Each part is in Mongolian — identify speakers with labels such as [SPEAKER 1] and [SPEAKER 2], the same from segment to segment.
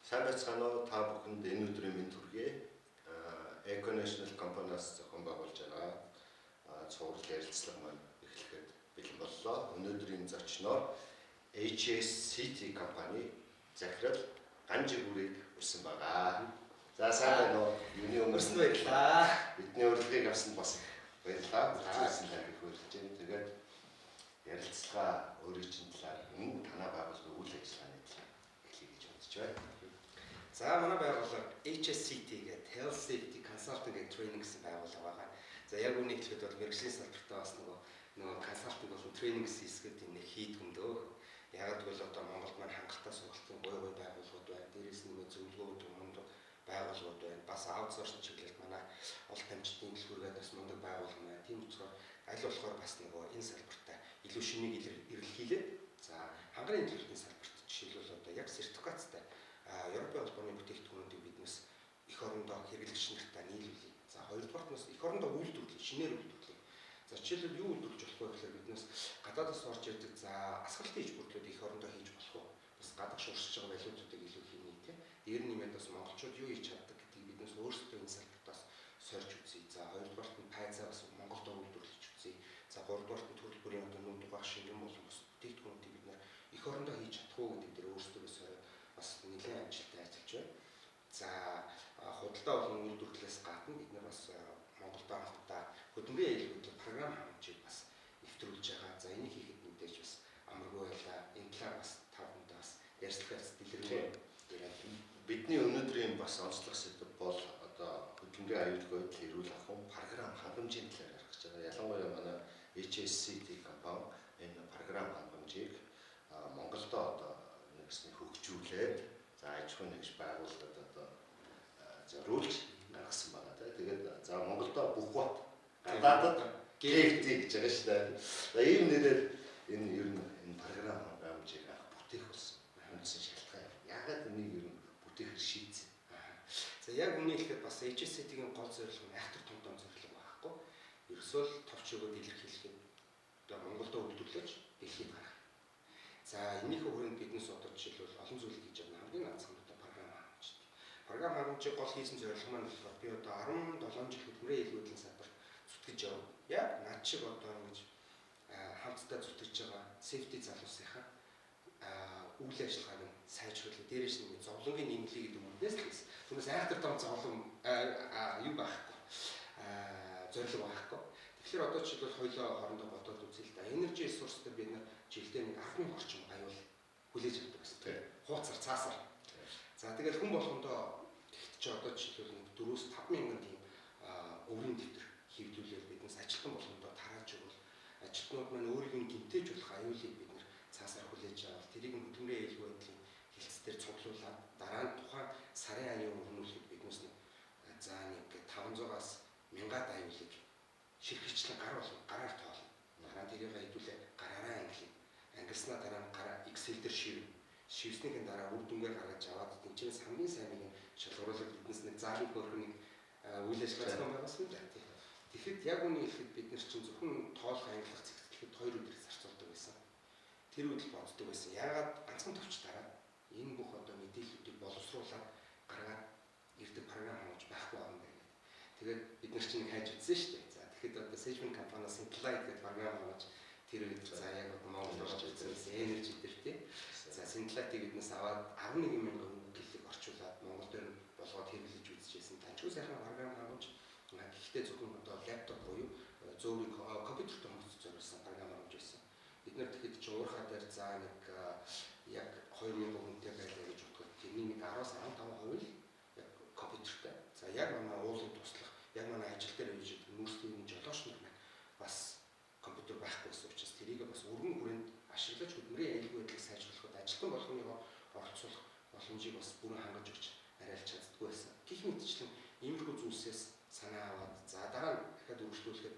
[SPEAKER 1] Сайн байцгаана уу? Та бүхэнд энэ өдрийн мэнд хүргэе. Eco National компаниас зохион байгуулж байгаа цуврал ярилцлага маань эхлэхэд бэлэн боллоо. Өнөөдрийн зочноор HSCT компани захирал Ганжиг бүрийг урьсан байгаа. За, сайн байна уу? Юуны өмнө
[SPEAKER 2] Урьсанд баярлалаа.
[SPEAKER 1] Бидний урилгыг авсанд бас их баярлалаа. Үргэлжлүүлсэн танд их баярлаж байна. Тэгээд ярилцлага өөрийн чинь талаар, энэ танай байгууллагын үйл ажиллагааны талаар эхлэе гэж бодож байна.
[SPEAKER 2] За, манай байгууллага HSCT гэдэг Health Safety Consulting and Training гэсэн байгууллага байгаа. За, яг үүнийг хэлэхэд бол мэргэжлийн салбартаа бас нөгөө consulting болон training гэсэн хэсгүүд нэг хийдэг юм дөө. Яг гэвэл одоо Монголд маань хангалттай сургалтын гоё гоё байгууллагууд байна. Дээрээс нь нэмээ зөвлөгөө өгдөг мундаг байгууллагууд байна. Бас outsource чиглэлд манай олон тамчдын дэлгүүргээд бас мундаг байгууллага байна. Тийм учраас аль болохоор бас нөгөө энэ салбартаа илүү шинийг эрэлхийлээд, за, хангарын төлөвлөлтийн салбарт жишээлбэл одоо яг сертификаттай Европын холбооны бүтээгдэхүүнүүдийг биднээс эх орондоо хэрэглэгч нартаа нийлүүлье. За, хоёрдугаарт нь эх орондоо үйлдвэрлэе, шинээр үйлдвэрлэе. За, жишээлбэл юу үйлдвэрлэж болох вэ гэхээр биднээс гадаадаас орж ирдэг, за, асгалтын иж бүрдлүүд эх орондоо хийж болох уу? Бас гадагш урсж байгаа валютуудыг илүү хийнэ, тий. Дээр нэмээд бас монголчууд юу хийж чаддаг гэдгийг биднээс өөрсдөө энэ салбартаас сорж үзье. За, хоёрдугаарт нь пайзаа бас Монголд үйлдвэрлэж үзье. За, гуравдугаарт нь төрөл бүрийн одоо нүүд угаах шингэн болон бас бүтээгдэхүүнүүдийг бид нар эх орондоо хийж чадах уу гэдэг дээр өөрсдөө сориод бас нэлээд амжилттай ажиллаж байна. За, худалдаа болон үйлдвэрлэлээс гадна бид нар бас Монголд анх удаа хөдөлмөрийн аюулгүй програм хангамжийг бас нэвтрүүлж байгаа. За, энийг хийхэд мэдээж бас амаргүй байлаа. Энэ талаар бас та бүхэндээ бас ярилцлага дэлгэрэнгүй яриад.
[SPEAKER 1] Бидний өнөөдрийн бас онцлог сэдэв бол одоо хөдөлмөрийн аюулгүй байдал, эрүүл ахуй програм хангамжийн талаар ярих гэж байгаа. Ялангуяа манай HSCT компани энэ програм хангамжийг Монголдо одоо нэгсний хөгжүүлээд, за, аж ахуйн нэгж байгууллагад одоо зориулж гаргасан байгаа, тийм. Тэгээд, за, Монголдо бүх бат, гадаадад GFT гэж байгаа шүү дээ. За, ийм нэрээр энэ ер нь энэ програм хангамжийг анх бүтээх болсон үндсэн шалтгаан. Яагаад энийг ер нь бүтээхээр шийдсэн?
[SPEAKER 2] За, яг үнэ хэлэхэд бас HSCT-ийн гол зорилго нь айхтар том том зорилго байхгүй. Ерөөсөө л товч өгөөд илэрхийлэхэд одоо Монголдо үйлдвэрлэж дэлхийд гаргах. За, энэнийхээ хүрээнд биднес одоо жишээлбэл олон зүйл хийж байгаа. Хамгийн ганцхан одоо програм хангамж. Програм хангамжийг гол хийсэн зорилго маань болохоор би одоо 17 жил хөдөлмөрийн аюулгүй салбарт зүтгэж явна. Яг над шиг одоо ингэж хамтдаа зүтгэж байгаа safety залуусынхаа үйл ажиллагааг нь сайжруулах, дээрээс нь зовлонгийн нэмэлт гэдэг үгнээс л хийсэн. Түүнээс айхтар том зовлон юу байхгүй. Зорилго байхгүй. Тэгэхээр одоо жишээлбэл хоёулаа хоорондоо бодоод үзье л да. Energy resource дээр бид нар жилдээ нэг 10,000 орчим аюул хүлээж авдаг гэсэн, тийм. Хууцар, цаасаар. За, тэгэл хүн болгондоо тэгт чи одоо жишээлбэл нэг 4-5 мянган тийм өврийн дэвтэр хэвлүүлээд биднес ажилтан болгондоо тарааж өгвөл ажилтнууд маань өөрийг нь гэмтээж болох аюулыг бид нар цаасаар хүлээж авал тэрийг нь хөдөлмөрийн аюулгүй байдлын хэлтс дээр цуглуулад дараа нь тухайн сарын аюул өрнүүлэхэд биднес нэг, за, нэг 500-аас 1000-аад аюулыг ширхэгчлэн гар болон гараар тоолно. Дараа нь тэрийг хэдүүлээ гараараа ангилна. Ангилснаа дараа нь гараа Excel дээр шивнэ. Шивснийхэн дараа үр дүнгээр гаргаж аваад тэнцэнээс хамгийн сайныг нь шалгаруулах биднес нэг зааланд хөөрхөн нэг үйл ажиллагаа зохион байгуулсан л дээ. Тэгэхэд яг үнэ хэлэхэд бид нар чинь зөвхөн тоолох, ангилах, цэгцлэхэд 2 өдөр зарцуулдаг байсан. Тэр үед л боддог байсан. Яагаад ганцхан товч дараа энэ бүх одоо мэдээллүүдийг боловсруулад гаргаад ирдэг програм хангамж байхгүй байгаа юм бэ гэдэг. Тэгээд бид нар чинь хайж үзсэн шүү дээ. За, тэгэхэд одоо Sedgman компаниас Syntelite гэдэг програм хангамж тэр үед, за, яг одоо Монгол орж ирсэн Energy дээр, тий. За, Syntelite-ыг биднээс аваад 11 мянган үг гэллэг орчуулад Монгол дээр нь болгоод хэрэглэж үзчихсэн. Данчгүй сайхан програм хангамж. Гэхдээ зөвхөн одоо лаптоп буюу зөөврийн компьютертэй холбогдож зориулсан програм хангамж байсан. Бид нар тэгэхэд чи уурхаа дээр, за, нэг яг 2000 хүнтэй байлаа гэж бодоход тэрний нэг 10-аас 15% л яг компьютертэй. За, яг манай уулын туслах, яг манай ажил дээр хийж нүүрслийн жолооч нар маань бас компьютер байхгүй байсан учраас тэрийг бас өргөн хүрээнд ашиглаж хөдөлмөрийн аюулгүй байдлыг сайжруулахад ажилтан болгоныгоо оролцуулах боломжийг бас бүрэн хангаж өгч арайлж чаддаггүй байсан. Гэх мэтчлэн иймэрхүү зүйлсээс санаа аваад, за, дараа нь дахиад үргэлжлүүлэхэд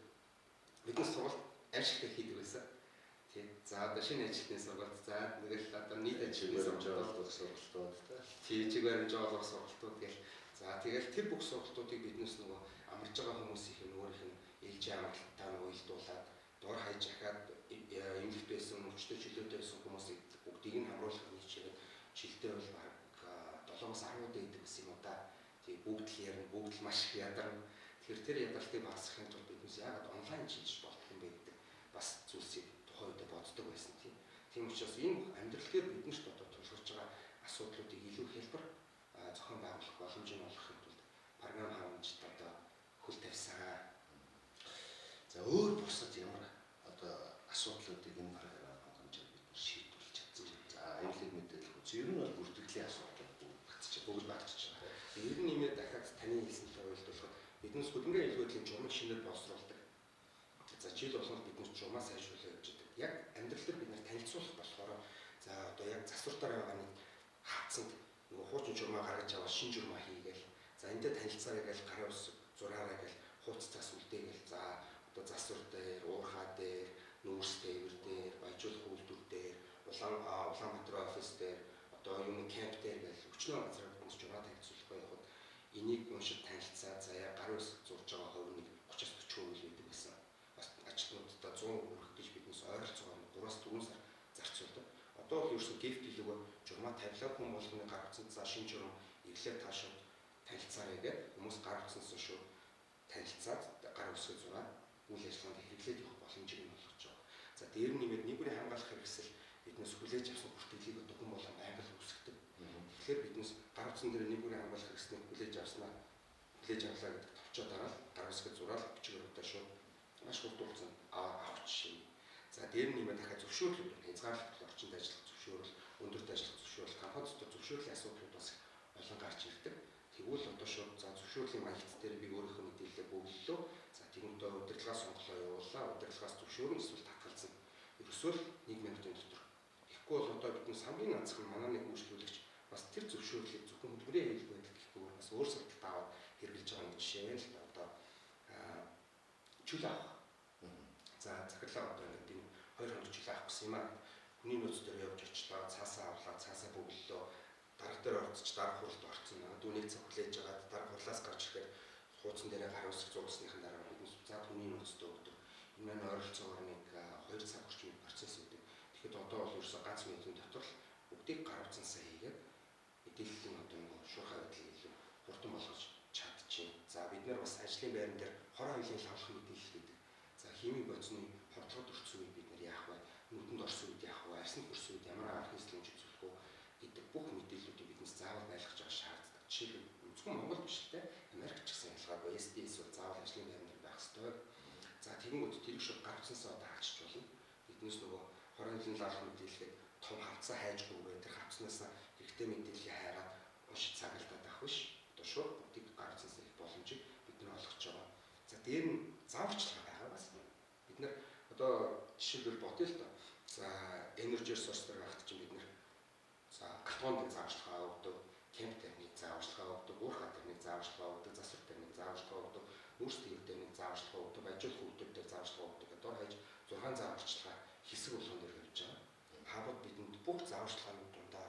[SPEAKER 2] биднес сургалт амжилттай хийдэг байсан. Тий. За, одоо шинэ ажилтны сургалт, за, тэгэл одоо нийт
[SPEAKER 1] чиг
[SPEAKER 2] ажилтны
[SPEAKER 1] баримжаа
[SPEAKER 2] сургалт,
[SPEAKER 1] олгох сургалтууд, тий.
[SPEAKER 2] Тий, чиг баримжаа олгох сургалтууд гэл. За, тэгэл тэр бүх сургалтуудыг биднес нөгөө амарч байгаа хүмүүсийн өөрийнх нь ээлжийн амралтаа нөгөө уялдуулаад дур хайж ахаад эмнэлэгт байсан, өвчтөй чөлөөтэй байсан хүмүүсийг бүгдийг нь хамруулах нийцээд жилдээ бол бараг 7-9 7-аас 10 удаа хийдэг гэсэн юм уу да. Тэгээ бүгд л ярина, бүгд л маш их ядарна. Тэгэхээр тэр ядралтыг багасгахын тулд биднээс яагаад онлайн шилжиж болдох юм бэ гэдэг бас зүйлсийг тухайн үедээ боддог байсан тийм. Тийм учраас энэ амьдрал дээр биднэрт одоо тулгарч байгаа асуудлуудыг илүү хялбар зохион байгуулах боломжийг олгохын тулд програм хангамжид одоо хөл тавьсан.
[SPEAKER 1] За өөр бусад ямар одоо асуудлуудыг энэ програм хангамжаар бид нар шийдвэрлэж чадсан. За аюулгүй мэдээлэл үзье. Ер нь бол бүртгэлийн асуудал
[SPEAKER 2] бүгд батарч байгаа. Ер нь нэмээд дахиад таны хэлсэнтэй уялдуулахад биднес хөдөлмөрийн аюулгүй байдлын журмыг шинээр боловсруулдаг. За жил болгон биднес журмаа сайжруулах явж байдаг. Яг амьдрал дээр бид нар танилцуулах болохоор за одоо яг засвартаар байгаа нэг хавцанд нөгөө хуучин журмаа гаргаж аваад шинэ журмаа хийгээл за энтэй танилцаарай гэж гарын ус зураарай гэж хууц цаас үлдээгээл за одоо засвар дээр, уурхаа дээр, нүүрс тээвэр дээр, баяжуулах үйлдвэр дээр, Улаанбаатар офис дээр, одоо юм кемп дээр гэж өчнөө газраар биднес журмаа танилцуулах байхад энийг уншиж танилцаа за яг гарын ус зурж байгаа хувь нэг 30-40% л байдаг байсан. Бас ажилтнуудаа 100 хүрэх гэж биднес ойролцоогоор 3-4 сар зарцуулдаг. Одоо бол ерөөсөө гифт илүүгээр журмаа тавилаа хүн болгоны гар утсанд за шинэ журам ирлээ та шууд танилцаарай гэдэг хүмүүс гар утсанаас шууд танилцаад гар үсгээ зураад үйл ажиллагаанд хэрэглээд явах боломжийг нь олгож байгаа. За дээр нь нэмээд нэг бүрийн хамгаалах хэрэгсэл биднээс хүлээж авсан бүртгэлийг одоо хүн болгон байнга л үүсгэдэг. Тэгэхээр биднес гар утсан дээр нэг бүрийн хамгаалах хэрэгслийг хүлээж авснаа хүлээж авлаа гэдэг товчоо дараал гар үсгээ зураал бичгээр удаа шууд маш хурд хугацаанд авах жишээ. За дээр нь нэмээд дахиад зөвшөөрлүүд байна. Хязгаарлалт орчинд ажиллах зөвшөөрөл, өндөрт ажиллах зөвшөөрөл, компани дотор зөвшөөрлийн асуудлууд бас олон гарч ирдэг. Тэгвэл одоо шууд за зөвшөөрлийн маягт дээр би өөрийнхөө мэдээллээ бөглөлөө. За тэгмээ удирдлагаас сонголоо явууллаа. Удирдлагаас зөвшөөрөн эсвэл татгалзана. Ерөөсөө л 1 минутын дотор. Тэгэхгүй бол одоо биднес хамгийн ганцхан манай нэг үйлчлүүлэгч бас тэр зөвшөөрлийг зөвхөн хөдөлмөрийн аюулгүй байдал гэхгүйгээр бас өөр сурталт аваад хэрэглэж байгаа нэг жишээ нь л одоо чөлөө авах. За захирлаа одоо ингээд энэ 2 хоног чөлөө авах гэсэн юм аа. Хүний нөөц дээр явж очлоо, цаасаа авлаа, цаасаа бөглөлөө, дарга дээр орцож дарга хуралд орцсон. Дүүнийг цаг хүлээж агаад дарга хурлаас гарч ирэхээр хуудсан дээрээ гар үсэг зурсныхан дараа биднес за түүний нөөцтэй өгдөг. Энэ маань ойролцоогоор нэг 2 цаг орчим процесс өгдөг. Тэгэхэд одоо бол ерөөсөө ганц минутын дотор л бүгдийг гар утсансаа хийгээд мэдээллийн одоо нэг шуурхай байдлыг илүү хурдан болгож чадчихээн. За бид нар бас ажлын байран дээр хорон хавлын лавлах мэдээлэл гэдэг. За химийн бодисны хордлогод өртсөн үед бид нар яах вэ? Нүдэнд орсон үед яах вэ? Арьсанд хүрсэн үед ямар арга хийсэл үзүүлэх вэ гэдэг бүх мэдээллүүдийг биднес заавал байлгаж байгаа шаарддаг. Жишээлбэл зөвхөн Монгол биш л те Америк ч гэсэн ялгаагүй SDS бол заавал ажлын байран дээр байх ёстой. За тэгэнгүүт тэрийг шууд гар утсансаа одоо хаачиж болно. Биднес нөгөө хорон хавлын лавлах мэдээлэлгээд том хавцаа хайжгүйгээр тэр хавцнаас хэрэгтэй мэдээллийг хайгаад уншиж цагаалтаад авах биш. Одоо шууд бүгдийг гар утсансаа их боломжийг бид нар олгож байгаа. За дээр нь зааварчилгаа байгаа бас. Бид нар одоо жишээлбэл бодъё л доо. За energy resource дээр байхад чинь бид нар за галтгоонд нэг зааварчилгаа өгдөг, кемп дээр нэг зааварчилгаа өгдөг, уурхай дээр нэг зааварчилгаа өгдөг, засвар дээр нэг зааварчилгаа өгдөг, нүүрс тээвэр дээр нэг зааварчилгаа өгдөг, баяжуулах үйлдвэр дээр зааварчилгаа өгдөг гэдэг дор хаяж 6 зааварчилгаа хэсэг болгон дээр явж байгаа. Хабууд бидэнд бүх зааварчилгаанууд дундаа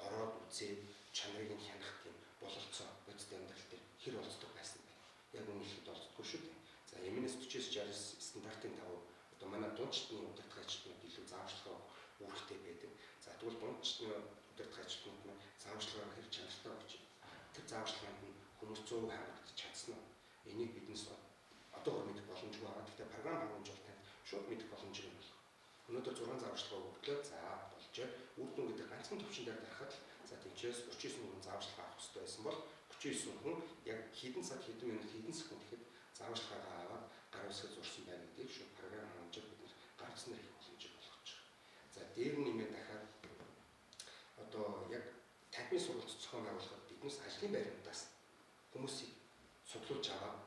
[SPEAKER 2] ороод үзээд чанарыг нь хянах тийм бололцоо бодит амьдрал дээр хэр олцдог байсан бэ? Яг үнэхээр олцдоггүй шүү дээ. За MNS 4969 стандартын дагуу одоо манай дундчдны удирдах ажилтнууд илүү зааварчилгаа үүрэгтэй байдаг. За тэгвэл дундчдны удирдах ажилтнууд маань зааварчилгаагаар хэр чанартай болж байна. Тэр зааварчилгаанд нь хүмүүс 100% хангагдаж чадсан уу? Энийг биднес одоогор мэдэх боломжгүй байгаа. Гэхдээ програм хангамж бол танд шууд мэдэх боломжийг нь олгох. Өнөөдөр 6 зааварчилгаа өгдлөө. За болжээ. Үр дүн гэдэг ганцхан төвшин дээр дарахад л за тэнцээс 39 хүн зааварчилгаа авах хэрэгтэй байсан бол 39 хүн яг хэдэн цаг хэдэн минут хэдэн секунд гэхэд зааварчилгаагаа аваад гар үсгээ зурсан байна гэдгийг шууд програм хангамжаар бид нэр гар утснаар хийх боломжийг олгож байгаа. За дээр нь нэмээд дахиад одоо яг танхимын сургалт зохион байгуулахад биднес ажлын байрнуудаас хүмүүсийг судлуулж аваад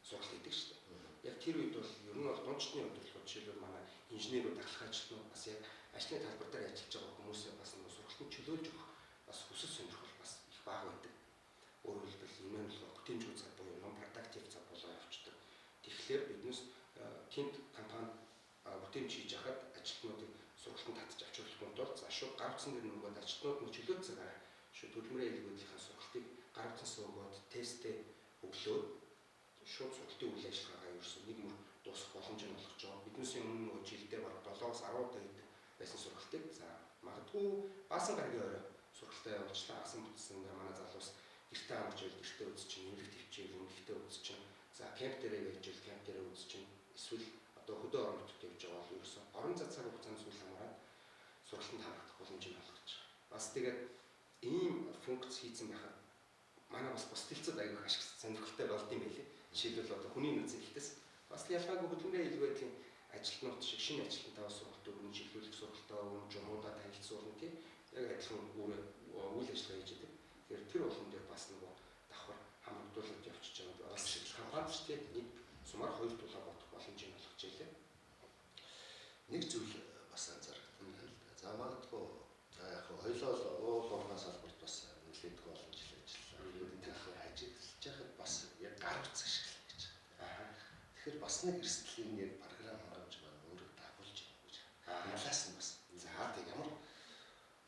[SPEAKER 2] сургалт хийдэг шүү дээ. Яг тэр үед бол ер нь бол дундчны удирдлага жишээлбэл манай инженерүүд, ахлах ажилтнууд бас яг ажлын талбар дээр ажиллаж байгаа хүмүүсээ бас нэг сургалтанд чөлөөлж өгөх бас хүсэл сонирхол бас их бага байдаг. Өөрөөр хэлбэл энэ нь болохоор бүтээмжгүй цаг буюу non productive цаг болоо явчихдаг. Тэгэхээр биднес тэнд компани бүтээмж хийж хахад ажилтнуудыг сургалтанд татж авч болохгүй тул за шууд гар утсан дээр нөгөөд ажилтнууд нь чөлөөт цагаар шууд төлмөрийн аюулгүй байдлынхаа сургалтыг гар утсаас өгөөд тестээ өглөөд шууд сургалтын үйл ажиллагаагаа ерөөсөө нэг мөр дуусгах боломжийг олгож байгаа. Биднээсээ өмнө нөгөө жилдээ бараг 7-оос 10 удаа хийдэг байсан сургалтыг за магадгүй баасан гарагийн орой Сургалтаа явуулчлаа. Асан бүтсэн дээр манай залуус гэртээ амарч байл гэртээ үзчихин, эмнэлэг төвчээл эмнэлэгтээ үзчихин. За кемп дээрээ байж л кемп дээрээ үзчихин. Эсвэл одоо хөдөө орон нутагт явж байгаа бол ерөөсөө орон зай цаг хугацаанд зүйл хамаарат сургалтанд хамрагдах боломжийг олгож байгаа. Бас тэгээд ийм функц хийцэн байхад манай бас бус хэлцүүд аягүй их ашиг сонирхолтой болд юм байлээ. Жишээлбэл одоо хүний нөөц хэлтээс бас ялгаагүй хөдөлмөрийн аюулгүй байдлын ажилтнууд шиг шинэ ажилтнтайгаа сургалт өгнө, чиглүүлэх сургалтаа өгнө, журмуудаа танилцуулна тийм яг адилхан үйл ажиллагаа хийж байдаг. Тэгэхээр тэр болгон дээр бас нөгөө давхар хамрагдуулаад явчихж байгаа. Бас компанич тийм нэг сумаар хоёр тулаа бодох боломжийг олгож байлээ.
[SPEAKER 1] Нэг зүйл бас анзаардаг юм л да. За магадгүй за яг хоёлоо уул уурхайн салбарт бас нэлээдгүй олон жил ажиллалаа. Тэгэхээр ажиллаж байхад бас яг гар утас ашиглана гэж. Тэгэхээр бас нэг эрсдэл энэ яг програм хангамж маань өөрөө дагуулж байна гэж. Талаас нь бас. За тэг ямар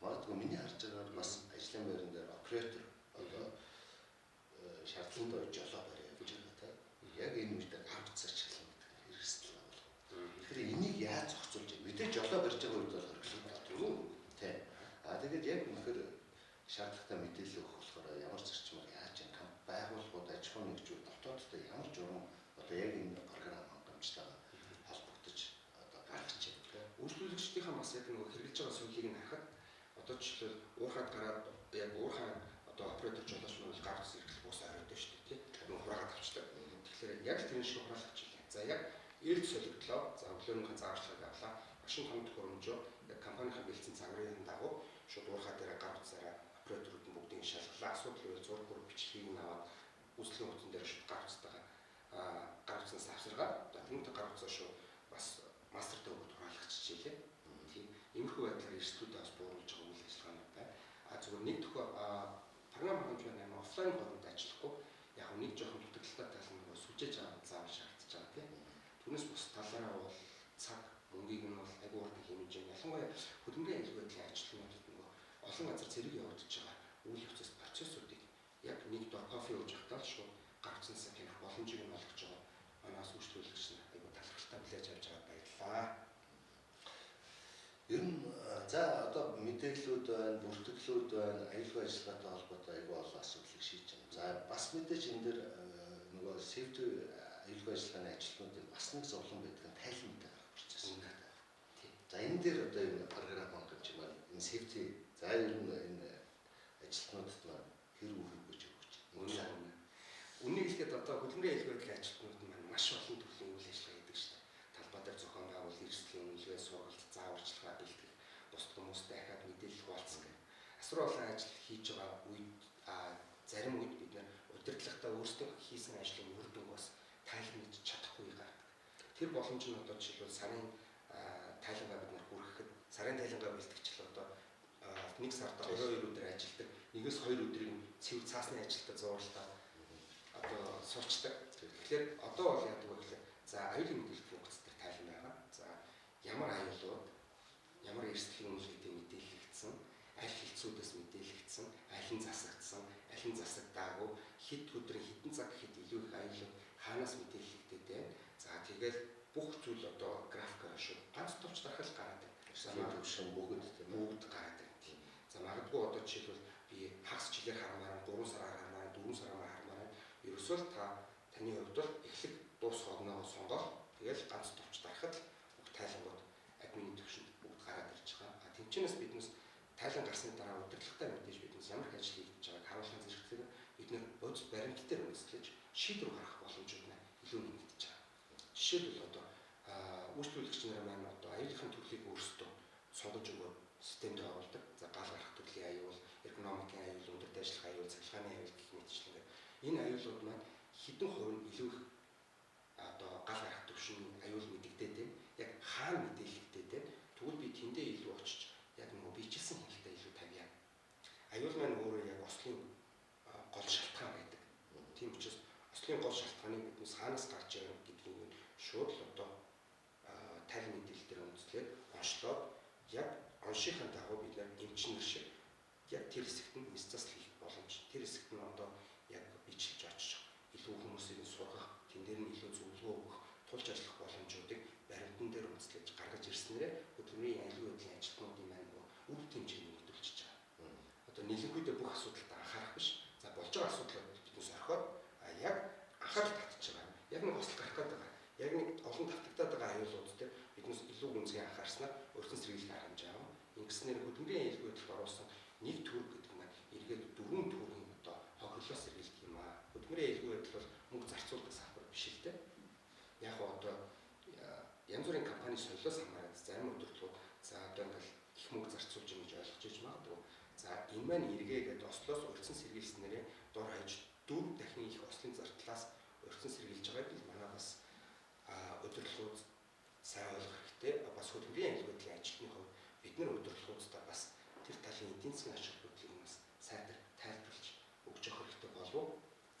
[SPEAKER 1] магадгүй миний харж байгаагаар бас ажлын байран дээр оператор одоо шаардлагатай үе жолоо бариа явж байгаа та. Яг энэ үед гар утас ашиглана гэдэг нь эрсдэл агуулга. Тэгэхээр энийг яаж зохицуулж вэ? Мэдээж жолоо барьж байгаа үед бол хориглоно. Тийм. Аа тэгээд яг үнэхээр шаардлагатай мэдээлэл өгөх болохоор ямар зарчмаар яаж юм байгууллагууд аж ахуйн нэгжүүд дотооддоо ямар журам одоо яг энэ програм хангамжтайгаа холбогдож одоо гаргаж байна тийм.
[SPEAKER 2] Үйлчлүүлэгчдийнхээ бас яг нөгөө хэрэглэж байгаа соёлыг нь харахад одоо жишээлбэл уурхаад гараад яг уурхаа одоо оператор жолооч нар бол гар утас хэрэглэх ус оройтой шүү дээ тийм. Нөгөө хураагаад авчдаг. Тэгэхээр яг л тэрэн шиг хураалгаж илээ. За яг ээлж солигдлоо. За өглөөнийхөө зааварчилгааг авлаа. Машин том төхөөрөмжөө яг компанийнхаа бэлдсэн загварын дагуу шууд уурхаа дээр гар утсаараа операторууд нь бүгдийг шалгалаа. Асуудал байвал зураг хураг бичлэгийг нь аваад үйлчлэгийн утсан дээр шууд гар утастайгаа гар утснаас авсаргаад тэрнтэй гар утсаа шууд бас мастертай өгöd хураалгачихжээ. Тийм. Иймэрхүү байдлаар эрсдлүүдээ бас бууруулж байгаа үйл ажиллагаанууд байна. А зүгээр нэг төхөө програм хангамж байна амар офлайн горимд ажиллахгүй яг нэг жоохон дутагдaltaй тал нь нөгөө сүлжээж заавал шаардж байгаа тийм. Түүнээс бус талаараа бол цаг мөнгийг нь бол айгүй хурдан хэмжиж байна. Ялангуяа хөдөлмөрийн аюулгүй байдлын ажилтнуудад нөгөө олон газар зэрэг явагдаж байгаа үйл явцаас процессуудыг яг нэг дор кофе ууж байхдаа л шууд гар утсанасаа хянах боломжийг нь олгож байгаа. Манаас үйлчлүүлэгч нар айгүй талархалтай хүлээж авч байгаад баярлалаа.
[SPEAKER 1] Ер нь за одоо мэдээллүүд байна, бүртгэлүүд байна, аюулгүй ажиллагаатай холбоотой айгүй олон асуудлыг шийдэж байна. За бас мэдээж энэ дээр нөгөө safety аюулгүй ажиллагааны ажилтнуудын бас нэг зовлон байдаг нь тайлан мэдээ гаргах процесс байна. За энэ дээр одоо энэ програм хангамж маань энэ safety за ер нь энэ ажилтнуудад маань хэр үр өгч өгч.
[SPEAKER 2] Үнэ. Үннийг хэлэхэд одоо хөдөлмөрийн аюулгүй байдлын ажилтнууд маань маш олон төрлийн үйл ажиллагаа хийдэг шүү дээ. Талбай дээр зохион байгуул, эрсдлийн үнэлгээ, сургалт, зааварчилгаа бэлтгэх, бусад хүмүүстэй дахиад мэдээлэл хуваалцах гэх. Асар олон ажил хийж байгаа үед зарим үед бид нэр удирдлагатай өөрсдөө хийсэн ажлын үр дүнг бас тайлбарлаж чадахгүй гардаг. Тэр боломж нь одоо жишээлбэл сарын тайлангаа бид нар хүргэхэд сарын тайлангаа бэлтгэжл одоо нэг сард 22 өдөр ажилладаг. Нэгээс 2 өдрийг цэвэр цаасны ажилтаа зууралдаа одоо суучдаг. Тэгэхээр одоо бол яадаг вэ гэхээр за аюулын мэдээлэл функц дээр тайлан байгаа. За ямар аюулууд ямар эрсдлийн үнэлгээтэй мэдээлэгдсэн, аль хэлцүүдээс мэдээлэгдсэн, аль нь засагдсан, аль нь засагдаагүй, хэд өдрийн хэдэн цаг гэхэд илүү их аюулууд хаанаас мэдээлэгдээд байна. За тэгэл бүх зүйл одоо графикаараа шууд ганц товч дарахал гараад байна.
[SPEAKER 1] Төвшин бүгд тийм
[SPEAKER 2] бүгд гараад байна. Тийм. За магадгүй одоо жишээлбэл би хагас жилээр хармаар, 3 сараар хармаар, 4 сараар хармаар ерөөсөө л та таны хувьд бол эхлэх дуусах одноогоо сонгоол тэгэл ганц товч дарахад л бүх тайлангууд админы төвшөнд бүгд гараад ирж байгаа. А тэмчэнээс биднес тайлан гарсны дараа удирдлагатай мэдээж биднес ямар их ажил хийж байгааг харуулгын зэрэгцээр бид нэр бодит баримт дээр үндэслэж шийдвэр гаргах боломжууд нь илүү нэмэгдэж байгаа. Жишээлбэл одоо үйлчлүүлэгч нар маань одоо аюулын төрлийг өөрсдөө сонгож өгөөд системд оруулдаг. За гал гарах төрлийн аюул, эргономикийн аюул, өндөрт ажиллах аюул, цахилгааны аюул гэх мэтчлэнгээр энэ аюулууд маань хэдэн хувь нь илүү их одоо гал гарах түвшний аюул мэдэгдээд байна. Яг хаана мэдээлэгдээд байна. Тэгвэл би тэндээ илүү очиж яг нөгөө биежилсэн хяналтаа илүү тавья. Аюул маань өөрөө яг ослын гол шалтгаан байдаг. Тийм учраас ослын гол шалтгааныг биднес хаанаас гарч байгаа гэдгийг шууд л одоо тайлан мэдээлэл дээр үндэслээд онцлоод яг оншийнхын дагуу бид нар эмчнэр шиг яг тэр хэсэгт нь мэс засал хийх боломж. Тэр хэсэгт нь одоо яг бичлэж очиж илүү хүмүүсийг нь сургах, тэн дээр нь илүү зөвлөгөө өгөх, тулж ажиллах боломжуудыг баримтан дээр үндэслэж гаргаж ирснээрээ хөдөлмөрийн аюулгүй байдлын ажилтнуудын маань үр хэмжээ нэмэгдүүлчихэж байгаа. Одоо Нийлэнхүйдээ бүх асуудалд анхаарах биш. За болж байгаа асуудлыг биднээс орхиод яг анхаарал татж байгаа. Яг нэг осол гарах гээд байгаа. Яг нэг олон тавтагдаад байгаа аюулууд дээр биднээс илүү гүнзгий анхаарснаар урьдчилан сэргийлэх арга хэмжээ авна. Ингэснээр хөдөлмөрийн аюулгүй байдалд оруулсан нэг төгрөг гэдэг маань эргээд 4 төгрөгийн одоо хохирлоос сэргийлдэг юм аа. Хөдөлмөрийн аюулгүй байдал бол мөнгө зарцуулдаг салбар биш л дээ. Яг одоо янз бүрийн компани соёлоос хамаарат зарим удирдлагууд за одоо ингээл их мөнгө зарцуулж юм гэж ойлгож иж магадгүй. За энэ маань эргээгээд ослоос урьдчилан сэргийлснээрээ дор хаяж 4 дахин их ослын зардлаас урьдчилан сэргийлж байгааг л манай бас удирдлагууд сайн ойлгох хэрэгтэй. Бас хөдөлмөрийн аюулгүй байдлын ажилтны хувьд бид нар удирдлагуудтай бас тэр талын эдийн засгийн ач холбогдлыг бас сайтар тайлбарлаж өгч явах хэрэгтэй болов.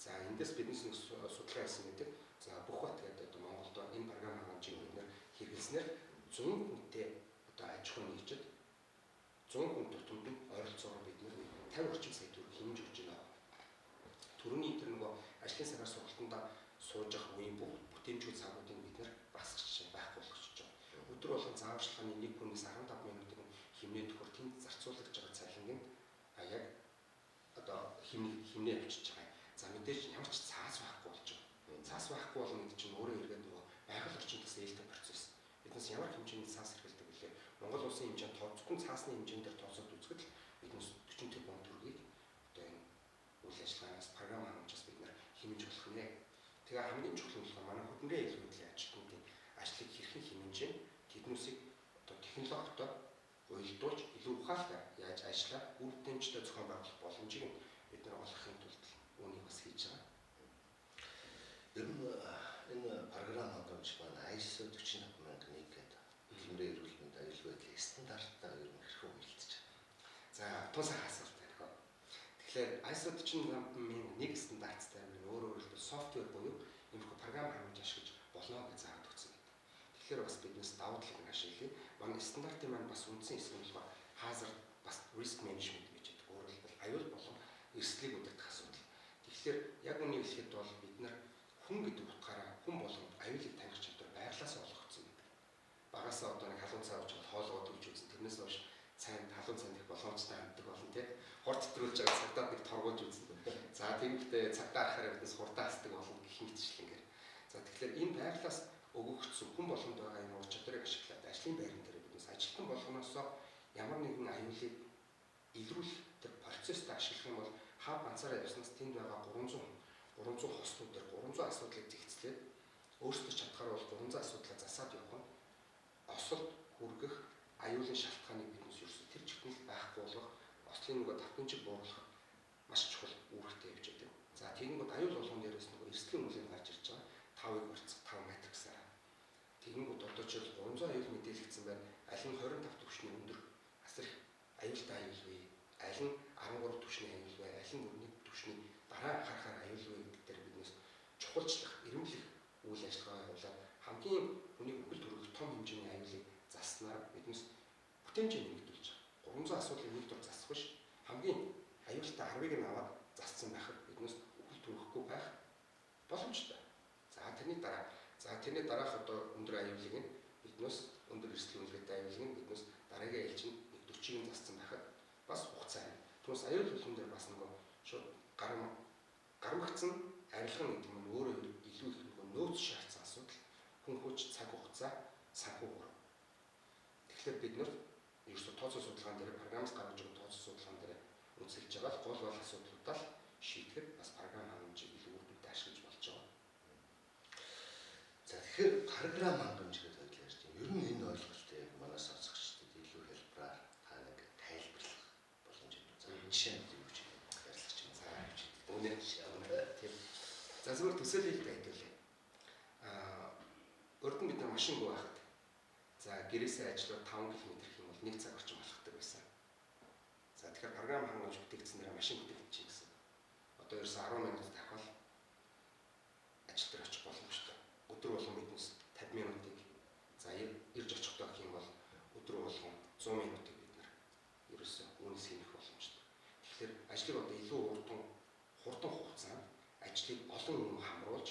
[SPEAKER 2] За эндээс биднес нэг судалгаа хийсэн байдаг. За Бүхбат гэдэг одоо Монголд энэ програм хангамжийг бид нэр хэрэглэснээр 100 хүнтэй одоо аж ахуйн нэгжид 100 хүн тутамд нь ойролцоогоор бид нэр 50 орчим сая төгрөг хэмнэж өгч байна. Төрөний тэр нөгөө ажлын цагаар сургалтандаа сууж явах үеийн бүх бүтээмжгүй цагуудыг бид нэр багасгах байхгүй болгочихж байгаа. Өдөр болгон зааварчилгааны нэг хүнээс 15 минутыг хэмнээ төхөр тэнд зарцуулагдж байгаа цалинг нь яг одоо хэмнээ авчиж байгаа. За мэдээж ямар ч цаас байхгүй болж байгаа. Цаас байхгүй болно гэдэг чинь өөрөө эргээд нөгөө байгаль орчинд бас ээлтэй процесс. Биднес ямар хэмжээний цаас хэрэглэдэг вүлээ? Монгол улсын хэмжээнд зөвхөн цаасны хэмжээн дээр тооцоод үзэхэд л биднес 40 тэрбум төгрөгийг одоо энэ үйл ажиллагаанаас програм хангамжаас бид нэр хэмнэж болох нэ. Тэгээ хамгийн чухал нь болохоор манай хөдөлмөрийн аюулгүй байдлын ажилтнуудын ажлыг хэрхэн хэмнэж гин тэднүүсийг одоо технологитой уялдуулж илүү ухаалтай яаж ажиллаа үр дүнжтэй зохион байгуулах боломжийг бид нар олохын тулд үүнийг бас хийж байгаа.
[SPEAKER 1] Ер нь энэ програм хангамж маань ISO 45001 гэдэг хөдөлмөрийн эрүүл мэнд аюулгүй байдлын стандарттай ер нь хэрхэн уялдаж байна?
[SPEAKER 2] За тун сайхан асуулт байна. Тэгэхээр ISO 45001 стандарттай нь өөрөөр хэлбэл софтвер буюу иймэрхүү програм хангамж ашиглаж болно гэж заагаад өгсөн байдаг. Тэгэхээр бас биднес давуу талыг нь ашиглая. Манай стандартын маань бас үндсэн хэсэг нь болохоор hazard бас risk management гэж байдаг. Өөрөөр хэлбэл аюул болон эрсдлийг удирдах асуудал. Тэгэхээр яг үнийг хэлэхэд бол бид нар хүн гэдэг утгаараа хүн болгонд аюулыг таних чадвар байглаасаа олгогдсон байдаг. Багасаа одоо нэг халуун цай ууж хоолгоо төлж үзэн тэрнээс хойш цайнд халуун цайнд их боломжтой ханддаг болно тий. Хурд хэтрүүлж байгаа цагдаад нэг торгуулж үзэн. За тиймэрхүү цагдаа харахаар биднес хурдан хасдаг болно гэх мэтчлэнгээр. За тэгэхээр энэ байглаас өгөгдсөн хүн болгонд байгаа энэ ур чадварыг ашиглаад ажлын байран дээр биднес ажилтан болгоноосоо ямар нэгэн аюулыг илрүүлэх тэр процессд ашиглах юм бол хав ганцаараа явснаас тэнд байгаа 300 хослууд дээр 300 асуудлыг зэгцлээд өөрсдөө чадхаар бол 300 асуудлаа засаад явах нь осолд хүргэх аюулын шалтгааныг биднес ерөөсөө тэр чигт нь байхгүй болгох ослын нөгөө давтамжийг бууруулах маш чухал үүрэгтэй явж байдаг. За тэгэнгүүт аюул болгон дээрээс нөгөө эрсдлийн үнэлгээ гарч ирж байгаа. 5-ыг урьдчилсан 5 матриксаараа. Тэгэнгүүт одоо жишээл 300 аюул мэдээлэгдсэн байна. Аль нь 25 түвшний өндөр асар их аюултай аюул вэ? Аль нь 13 түвшний аюул вэ? Аль нь 1 түвшний дараа анхаарахаар аюул вэ гэдэг дээр биднес чухалчлах, эрэмблэх үйл ажиллагаа явуулаад хамгийн хүний үхэл төрөх том хэмжээний аюулыг заснаар биднес бүтээмжээ нэмэгдүүлж байгаа. 300 асуудлыг нэг дор засах биш. Хамгийн аюултай 10-ыг нь аваад зассан байхад биднес үхэл төрөхгүй байх боломжтой. За тэрний дараах одоо өндөр аюулыг нь биднес өндөр эрсдэл үнэлгээтэй аюулыг нь биднес дараагийн ээлжинд нэг 40-ыг нь зассан байхад бас хугацаа юм. Түүнээс аюул болгон дээр бас нөгөө шууд гармагцсан арилган гэдэг нь өөрөө илүү их нөгөө нөөц шаардсан асуудал. Хүн хүч, цаг хугацаа, санхүү гур. Тэгэхээр бид нар ерөөсөө тооцоо судалгаан дээр програмаас гаргаж байгаа тооцоо судалгаан дээр үнэлж байгаа л гол гол асуудлуудаа л шийдэхэд бас програм хангамжийг илүү үр дүнтэй ашиглаж болж байгаа.
[SPEAKER 1] За тэгэхээр програм хангамж гэдэг ойлголт ярьж байна. Ер нь энэ ойлголтыг яг манай сонсогчдод илүү хэлбэрээр та нэг тайлбарлах боломж байна. За жишээ нь юу гэж ярилцах юм.
[SPEAKER 2] За үнэ тийм. За зүгээр төсөөлөл байдуулъя. Урд нь бид нар машингүй байхад за гэрээсээ ажиллаад 5 км гэх юм бол 1 цаг орчим алхдаг байсан. За тэгэхээр програм хангамж бүтээгдсэн дээр машин бүтээгдчихэ гэсэн. Одоо ерөөсө 10 минут тавхал ажил дээр очих боломжтой. Өдөр болгон биднес 50 минутыг за ирж очихдоо гэх юм бол өдөр болгон 100 минутыг бид нар ерөөсө үүнээс хэмнэх боломжтой. Тэгэхээр ажлыг одоо илүү хурдан хугацаанд ажлыг олон хүн хамруулж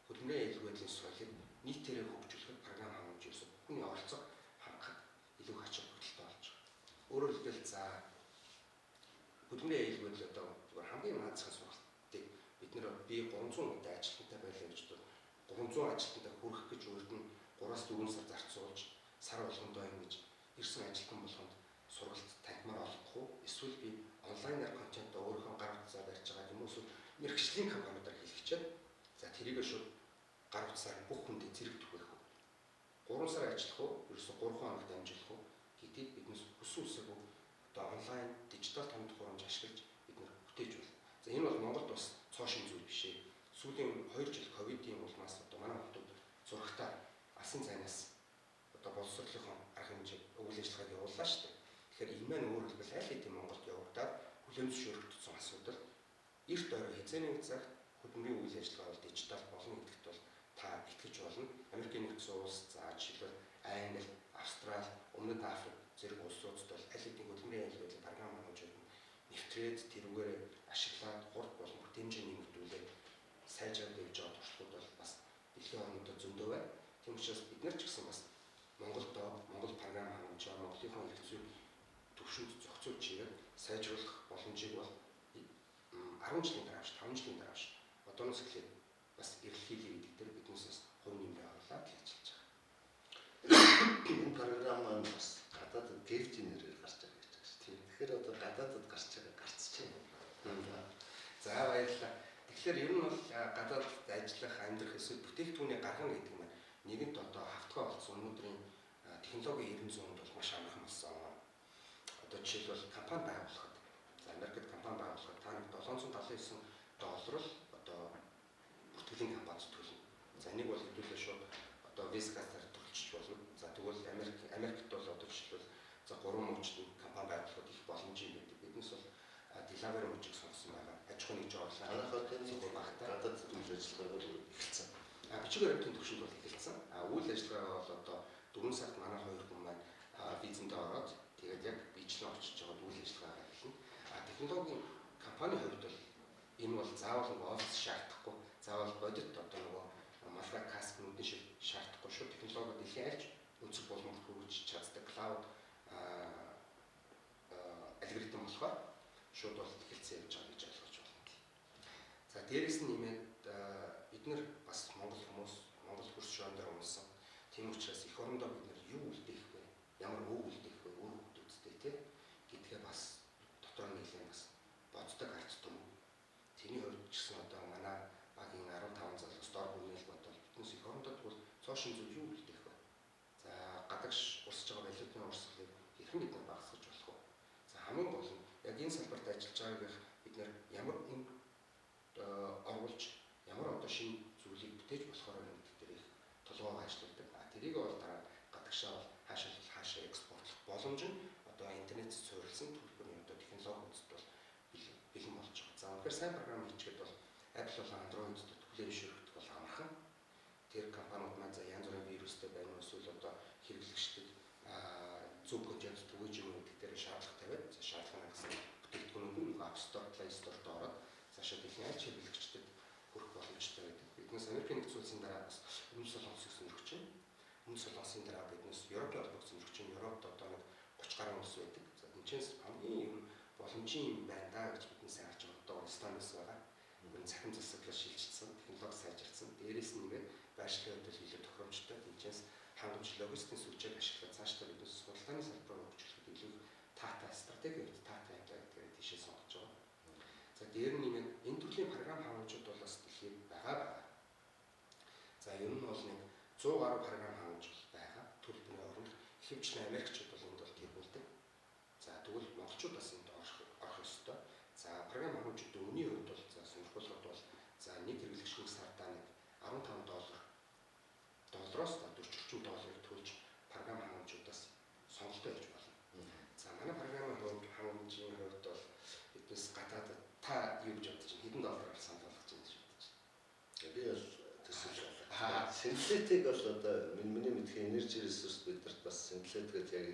[SPEAKER 2] хөдөлмөрийн аюулгүй байдлын соёлыг нийтээрээ хөгжүүлэхэд програм хангамж ерөөсө хүний оролцоог хангахад илүү ач холбогдолтой болж байгаа. Өөрөөр хэлбэл за Хөдөлмөрийн аюулгүй байдал одоо зүгээр хамгийн маазхан сургалтыг бид нэр би 300 хүнтэй ажилтнтай байлаа гэж бол 300 ажилтнтай хүрэх гэж урд нь 3-4 сар зарцуулж сар болгондоо ингэж ирсэн ажилтан болгонд сургалт танхимаар олгох уу? Эсвэл би онлайнаар контент өөрийнхөө гар утсаар барьж байгаа юм уу? Эсвэл мэргэжлийн компаниудаар хийлгэчээд за тэрийгэ шууд гар утсаар бүх хүндээ зэрэг түгээх үү? 3 сар ажиллах уу? Ерөөсө 3 хоногт амжилах уу? Гэдгийг биднес хүссэн үсээгүй одоо онлайн дижитал том төхөөрөмж ашиглаж бид нэр бүтээж байна. За энэ бол Монголд бас цоо шин зүйл биш ээ. Сүүлийн 2 жил ковидын улмаас одоо манай хүмүүс зурагтаа алсын цайнаас одоо боловсролынхоо арга хэмжээг үйл ажиллагааг явууллаа шүү дээ. Тэгэхээр энэ маань өөрөөр хэлбэл аль хэдийн Монголд явагдаад хүлээн зөвшөөрөгдсөн асуудал эрт орой хэзээ нэг цагт хөдөлмөрийн үйл ажиллагаа бол дижитал болно гэдэгт бол та итгэж болно. Америкийн нэгдсэн улс, за жишээлбэл Англи, Австрали, Өмнөд Африк зэрэг улсуудад бол аль хэдийн хөдөлмөрийн аюулгүй байдлын програм хангамжууд нэвтрээд тэрүүгээр ашиглаад хурд болон бүтэмжээ нэмэгдүүлээд сайжраад явж байгаа туршлагууд бол бас дэлхийн орнуудад зөндөө байна. Тийм учраас бид нар ч гэсэн бас Монголд Монгол програм хангамжаар Монголынхоо хэрэгцээг төвшөнд зохицуулж ирээд сайжруулах боломжийг бол 10 жилийн дараа биш 5 жилийн дараа биш одооноос эхлээд бас эрэлхийлье гэдэг дээр биднээс бас хувь нэмрээ оруулаад л ажиллаж байгаа.
[SPEAKER 1] Энэ програм маань бас гадаадд гефтийн нэрээр гарч байгаа гэж байна шүү дээ. Тэгэхээр одоо гадаадд гарч байгаа гарцчихэв.
[SPEAKER 2] За баярлалаа. Тэгэхээр ер нь бол гадаадд ажиллах, амьдрах эсвэл бүтээгдэхүүний гаргана гэдэг маань нэгэнт одоо хавтгай болсон өнөөдрийн технологийн 90 зуунд бол маш амархан болсон. Одоо жишээлбэл компани байгуулахад, за Америкт компани байгуулахад та нэг 779 доллар л одоо бүртгэлийн компанид төлнө. За нэг бол хэдүүлээ шууд одоо Visa картаар төлчих болно. За тэгвэл Америкт бол одоо жишээлбэл за 3 мужид компани байгуулахад их боломж юм байдаг. Биднес бол Delaware мужийг сонгосон байгаа. Аж ахуйн нэгж орлоо.
[SPEAKER 1] Манайх одоо багтаа гадаад үйл ажиллагаагаар эхэлсэн.
[SPEAKER 2] Бичиг баримтын түвшинд бол эхэлсэн. Үйл ажиллагаагаа бол одоо 4 сард манай хоёр хүн маань визэндээ ороод тэгээд яг бичлэн очиж байгаад үйл ажиллагаагаа эхэлнэ. Технологийн компанийн хувьд бол энэ бол заавал нэг офис шаардахгүй, заавал бодит одоо нөгөө малгай каск нүдэн шиг шаардахгүй шүү. Технологи дэлхийн альж өнцөг булмагт хүргэж чаддаг клауд алгоритм болохоор шууд бол эхэлсэн явж байгаа гэж ойлгож байна. За дээрэс нь нэмээд бид нар бас монгол хүмүүс, монгол хөрс шоон дээр унсан. Тийм учраас эх орондоо бид нар юу үлдээх вэ? Ямар өв үлдээх вэ? Үр хүүхдүүдтэй тий гэдгээ бас дотор нь нэлээд бас боддог ард түмэн. Тэрний хувьд ч гэсэн одоо манай багийн 15 залуус дор бүрнэл бодвол биднээс эх орондоо тэгвэл цоо шин зүйл юу үлдээх вэ? За гадагш урсж байгаа валютын урсгалыг хэрхэн бид нар багасгаж болох вэ? За хамгийн гол нь яг энэ салбарт ажиллаж байгаагийнх бид нар ямар үн оруулж ямар одоо шинэ зүйлийг бүтээж болохоор байна гэдэг дээр их толгойгоо ажилладаг. Тэрийг бол дараа гадагшаа бол хаашаа экспортлох боломж нь одоо интернет суурилсан төлбөрийн одоо технологиудад бол бэлэн болж байгаа. За үнэхээр сайн програм хийчихэд бол Apple болон Android-д хүлээн зөвшөөрөгдөх бол амархан. Тэр компаниуд маань за янз бүрийн вирустэй байна уу эсвэл одоо хэрэглэгчдэд зөв контент түгээж юм гэдэг дээр шаардлага тавиад за шаардлага хангасан бүтээгдэхүүнүүд нь нөгөө App Store, Play Store-д ороод цаашаа дэлхийн аль хэрэглэгчдэд хүрэх боломжтой байдаг. Биднээс Америкийн нэгдсэн улсын дараа бас Өмнөд Солонгосыг сонирхож байна. Өмнөд Солонгосын дараа биднээс Европын холбоог сонирхож байна. Европт одоо нэг 30 гаруй улс байдаг. За тэнцээс хамгийн юм боломжийн юм байна да гэж биднээс харж байгаа. Одоо Эстонис байгаа. Мөн цахим засаглал шилжчихсэн, технологи сайжирсан. Дээрээс нь нэмээд байршлын хувьд илүү тохиромжтой. Тэнцээс хангамж логистикийн сүлжээг ашиглаад цаашдаа биднээс худалдааны салбараа хөгжүүлэхэд илүү таатай стратегийн хувьд таатай юм даа гэдгээр тийшээ сонгож байгаа. За дээр нь нэмээд энэ төрлийн програм хангамжууд бол бас дэлхийд байгаа. За ер нь бол нэг 100 гаруй програм хангамж байгаа. Төрөл бүрийн оронд ихэвчлэн Америкчууд бол энд бол тэргүүлдэг. За тэгвэл монголчууд бас энд орох ёстой. За програм хангамжуудын үнийн хувьд бол за сонирхолтой бол за нэг хэрэглэгчний сардаа нэг 15 доллароос 40 орчим долларыг төлж програм хангамжуудаас сонголтоо хийж болно. За манай програмын хувьд хангамжийн хувьд бол биднес гадаадд та юу гэж бодож байна? Хэдэн доллараар санал болгож байна гэж бодож
[SPEAKER 1] байна? Би бол төсөөлж байна. Синтетик бол одоо миний мэдхийн энержи ресурс бидэрт бас синтетик гэдэг яг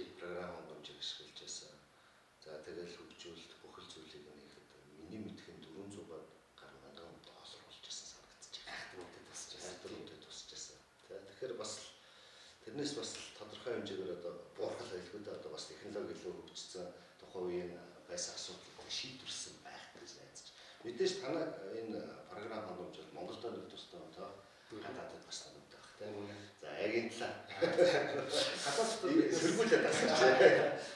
[SPEAKER 1] энэ програм хангамжийг ашиглаж байсан. За тэгэл хөгжүүлэлт бүхэл зүйлийг нээхэд миний мэдхийн 400 гаруй мянган доллар болж байсан санагдчих.
[SPEAKER 2] Айхтар үнэтэй тусч байсан.
[SPEAKER 1] Айхтар үнэтэй тусч байсан. Тэгэхээр бас тэрнээс бас тодорхой хэмжээгээр одоо буурхал аюулгүй дээ одоо бас технологи илүү хөгжсөн тухайн үеийн байсан асуудал Мэдээж танай энэ програм хангамж бол Монголд нэг тустай байна, гадаадад бас хангамжтай байх тийм. За яг энэ талаар
[SPEAKER 2] Гадаад
[SPEAKER 1] сэргүүлээд асууж.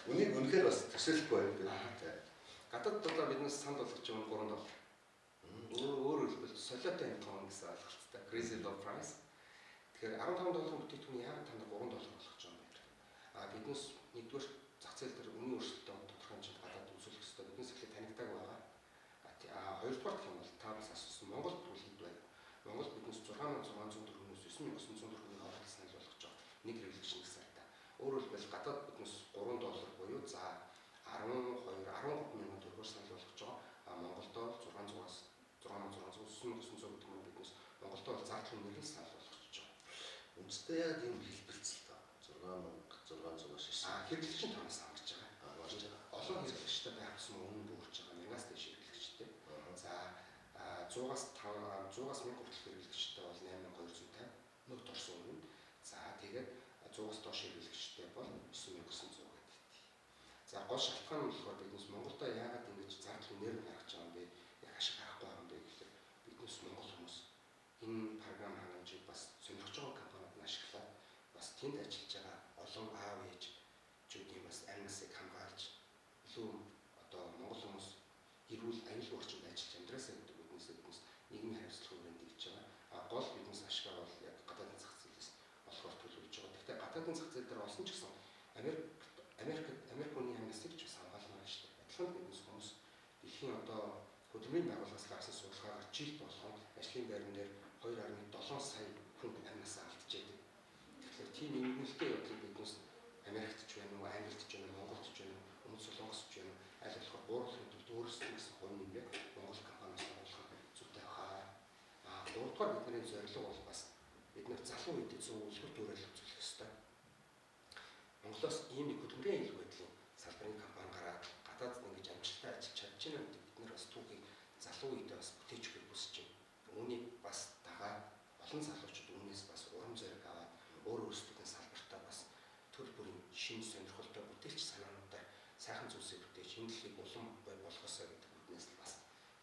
[SPEAKER 1] Үнийг үнэхээр бас төсөөлөхгүй байна би.
[SPEAKER 2] Гадаад одоо биднээс санд болгож байгаа 3 доллар. Өөрөөр хэлбэл солиотой юм тоон гэсэн ойлголттой. Crazy low price. Тэгэхээр 15 долларын бүтээгдэхүүн яагаад та нар 3 доллар болгож байгаа юм бэ? А биднээс нэгдүгээр зах зээл дээр үнийн өрсөлдөлтөд тодорхой хэмжээнд гадаад үзүүлэх ёстой. Биднээс эхлээд танигдааг байгаа. А хоёрдугаар гэх юм бол та бас асуусан Монголд бол хэд вэ? Монголд биднээс 6604-өөс 9900 төгрөгийн хооронд санал болгож байгаа. Нэг хэрэглэгч нэг сартаа. Өөрөөр хэлбэл гадаад биднээс 3 доллар буюу за 12 13 мянган төгрөгөөр санал болгож байгаа. А Монголд бол 600-аас 6600 9900 гэдэг нь биднээс Монголд бол зардал үнээр нь санал болгож байгаа.
[SPEAKER 1] Үндсэндээ яг ийм хэлбэлцэл та 6600-аас 9.
[SPEAKER 2] А хэрэглэгчийн тоноос хамаарч байгаа.
[SPEAKER 1] Хамаарч байгаа.
[SPEAKER 2] Олон хэрэглэгчтэй байх тусам үнэ бөөрч байгаа. 1000-аас дээш хэрэглэгчтэй. За 100-аас 5 100-аас 1000 хүртэлх хэрэглэгчтэй бол 8250 нөхд орсон үнэ. За тэгээд 100-аас доош хэрэглэгчтэй бол 9900 гэдэг. За гол шалтгаан нь болохоор биднес Монголдо яагаад ингэж зардал үнээр нь гаргаж байгаа юм бэ? Яг ашиг гаргахгүй байгаа юм бэ гэхээр биднес Монгол хүмүүс энэ програм хангамжийг бас сонирхож байгаа компаниуд нь ашиглаад бас тэнд ажиллаж байгаа олон аав ээжүүдийн бас амь насыг хамгаалж илүү одоо Монгол хүмүүс эрүүл аюулгүй орчинд ажиллаж амьдраасаа гэдэг үднээсээ биднес нийгмийн хариуцлага хүрээнд тэгж байгаа. А гол биднес ашигаа бол яг гадаадын зах зээлээс олохоор төлөвлөж байгаа. Гэхдээ гадаадын зах зээл дээр олсон ч гэсэн Америк хүний амь насыг ч бас хамгаалмаар шүү дээ. Адилхан биднес хүмүүс дэлхийн одоо хөдөлмөрийн байгууллагаас гарсан судалгаагаар жил болгон ажлын байран дээр 2.7 сая хүн амь насаа алдчихэдэг. Тэгэхээр тийм эмгэнэлтэй явдлыг биднес Америкт ч байна уу, Англид ч байна уу, Монголд ч байна уу, Өмнөд Солонгост ч байна уу, аль болохоор бууруулахын тулд өөрсдөө гэсэн хувь нэмрээ Монгол компаниас оруулах зүйтэй хаа. А гуравдугаар бидний зорилго бол бас бид нар залуу үедээ зөв үлгэр дуурайл үзүүлэх ёстой. Монголоос ийм нэг хөдөлмөрийн аюулгүй байдлын салбарын компани гараад гадаадд ингэж амжилттай ажиллаж чадж байна гэдэг бид нар бас түүхийг залуу үедээ бас бүтээж өгөхийг хүсэж байна. Үүнийг бас дагаад олон залуучууд үүнээс бас урам зориг аваад өөр өөрсдийн салбартаа бас төр бүрийн шинэ сонирхолтой бүтээлч санаануудаар сайхан зүйлсийг бүтээж энэ дэлхийг улам гой болгосоо гэдэг үднээс л бас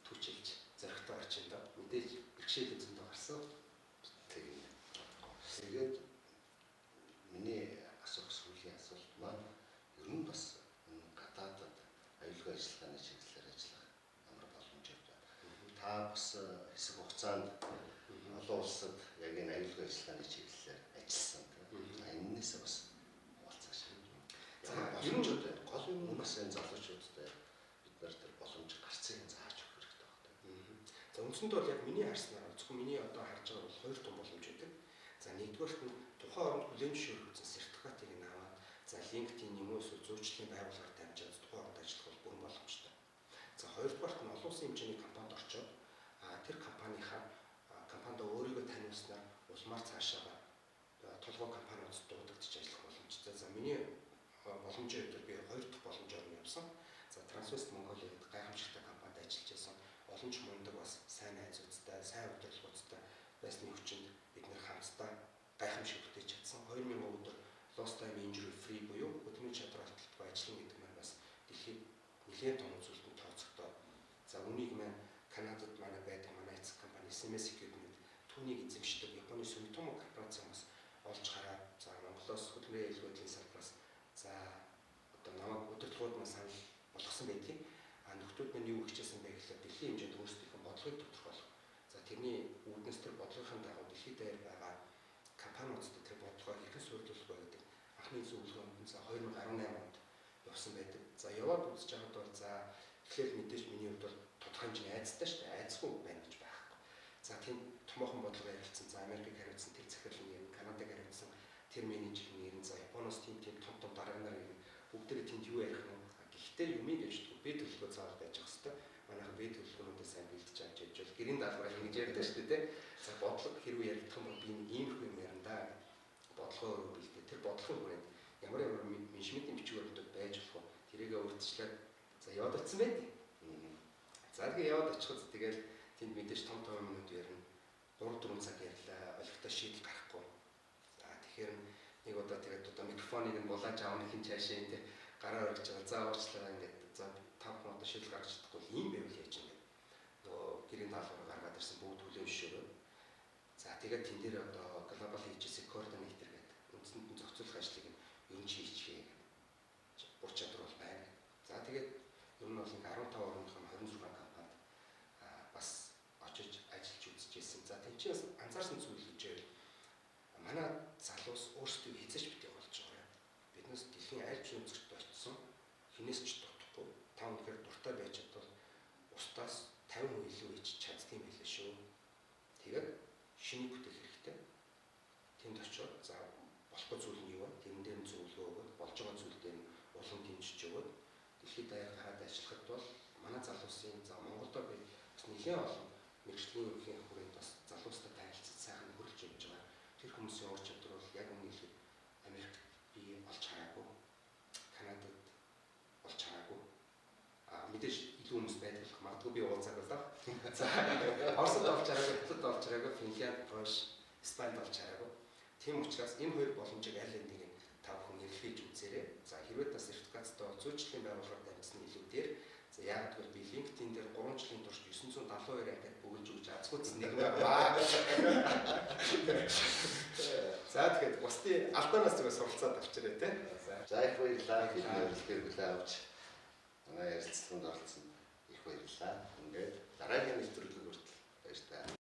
[SPEAKER 2] түчилж зоригтой орж ин доо. Мэдээж бэрхшээл зөндөө гарсан.
[SPEAKER 1] Тэгээд тэгээд миний асуух сүүлийн асуулт маань ер нь бас энэ гадаадад аюулгүй ажиллагааны чиглэлээр ажиллах ямар боломж байна. Та бас хэсэг хугацаанд олон улсад яг энэ аюулгүй ажиллагааны чиглэлээр ажилласан тийм. Энэнээсээ бас хуваалцааш.
[SPEAKER 2] За
[SPEAKER 1] боломжууд байна. Гол юм бас энэ залуучуудтай бид нар тэр боломж гарцыг зааж өгөх хэрэгтэй байна.
[SPEAKER 2] За үндсэндээ бол яг миний харснаар зөвхөн миний одоо харж байгаа бол хоёр том боломж байдаг. За нэгдүгээрт нь тухайн оронд хүлээн зөвшөөрөгдсөн сертификатыг нь аваад за LinkedIn юм уу эсвэл зуучлалын байгууллагаар дамжаад тухайн оронд ажиллах бол бүрэн боломжтой. За хоёрдугаарт нь олон улсын хэмжээний компанид орчоод тэр компанийнхаа компанид өөрийгөө таниулснаар улмаар цаашаага толгой компаниудад дуудагдчих ажиллах боломжтой. За миний боломжийн хувьд би хоёр дахь боломжоор нь явсан. За Transwest Mongolia гэдэг гайхамшигтай компанид ажиллаж байсан. Олон ч мундаг бас сайн найзуудтай, сайн удирдлагуудтай байсны хүчинд бид нэр хамтдаа гайхамшиг бүтээж чадсан. 2000 өдөр Lost Time Injury Free буюу хөдөлмөрийн чадвар алдалтгүй ажиллана гэдэг маань бас дэлхийд нэлээд том үзүүлэлтэнд тооцогдоод за үүнийг маань Канадад манай байдаг манай эцэг компани SMS Equipment түүнийг эзэмшдэг Японы Sumitomo корпорацийн бас олж хараад за Монголоос хөдөлмөрийн аюулгүй байдлын салбараас за одоо намайг удирдлагууд маань санал болгосон байдгийг. А нөхдүүд маань юу хичээсэн бэ гэхлээр дэлхийн хэмжээнд өөрсдийнхөө бодлогыг тодорхойлох. За тэрний үүднээс тэр бодлогын дагуу дэлхийд даяар байгаа компаниудад тэр бодлогоо хэрхэн суурилуулах вэ гэдэг анхны зөвлөгөөнд за 2018 онд явсан байдаг. За яваад үзэж байхад бол за эхлээл мэдээж миний хувьд бол тодорхой хэмжээний айцтай шүү дээ. Айцгүй байна гэж байхгүй. За тийм томоохон бодлого ярилцсан. За Америкийг хариуцсан тэр захирал нэр, Канадыг хариуцсан тэр менежер нэр, за Японоос тийм тийм том том дарга нар ирнэ. Бүгдээрээ тэнд юу ярих нь? Гэхдээ юмыг явждаг. Би төлөвлөгөө заавал байж ах хэвээр. Манайхан би төлөвлөгөөнүүдээ сайн бэлдэж авч явж бол гэрийн даалгавраа ингэж ярьдаг шүү дээ, тэ. За бодлого хэрвээ яригдах юм бол би нэг иймэрхүү юм ярина да гэдэг. Бодлогоо өөрөө бэлдээ. Тэр бодлогын хүрээнд ямар ямар менежментийн бичиг баримтууд байж болох вэ? Тэрийгээ өөрчлөөд за яваад очсон байт. За тэгээ яваад очиход тэгэл тэнд мэдээж том том юмнууд ярина. 3-4 цаг ярьлаа. Олигтой шийдэл гарахгүй. За тэгэхээр нэг удаа тэгээд одоо микрофоныг нь булааж аавна хин цаашаа энэ гараа өргөж байгаа. За уучлаарай ингээд за та бүхэн одоо шийдэл гаргаж чадахгүй ийм байвал яаж юм бэ? Нөгөө зэргийн даалгавар гаргаад ирсэн, бүгд хүлээн зөвшөөрөөд. За, тэгээд тэн дээр одоо Global HSE Coordinator гэдэг үндсэнд нь зохицуулах ажлыг нь ер нь хийчихье гэдэг ур чадвар бол байна. За, тэгээд ер нь бол нэг 15 орныхон 26 компанид бас очиж ажиллаж үзчихсэн. За, тэн чинь бас анзаарсан зүйл гэж байвал манай залуус өөрсдөө хэзээ ч битгий болж байгаа юм. Биднээс дэлхийн аль ч өнцөгт очисон хэнээс ч дутахгүй, та үнэхээр дуртай байж чадвал устаас 50% илүү хийж чаддсан байлээ шүү. Тэгээд шинийг бүтээх хэрэгтэй. Тэнд очиод за болохгүй зүйл нь юу вэ? Тэрэн дээр нь зөвлөгөө өгөөд, болж байгаа зүйл дээр нь улам дэмжиж өгөөд дэлхийд даяар гараад ажиллахад бол манай залуусын, за, Монголдо би бас нэлээд олон мэргэжлийн ерөнхий хүрээнд бас залуустай танилцаж, сайхан хөрөлж явж байгаа. Тэр хүмүүсийн ур чадвар бол яг үнэ хэлэхэд Америкт би олж хараагүй. Канадад олж хараагүй. А мэдээж илүү хүмүүс байдаг болох магадгүй, би уулзаагүй л доо. За, Оросд олж хараагүй, Хятадд олж хараагүй, Финлянд, Польш, Испанид олж хараагүй. Тийм учраас энэ хоёр боломжийг аль нэг нь та бүхэн эрэлхийлж үзээрэй. За, хэрвээ та сертификаттай бол зүйчлийн байгууллагаар дамжсан илүү дээр. За, яг гэвэл би LinkedIn дээр 3 жилийн турш 972 анкет бөглөж өгч азгүйцсэн нэг байгаа. За, тэгэхээр бусдын алдаанаас зүгээр суралцаад авчирээ те.
[SPEAKER 1] За, их баярлалаа. Бидний урилгыг хүлээн авч манай ярилцлаганд оролцсон их баярлалаа. Ингээд дараагийн нэвтрүүлэг хүртэл баяртай.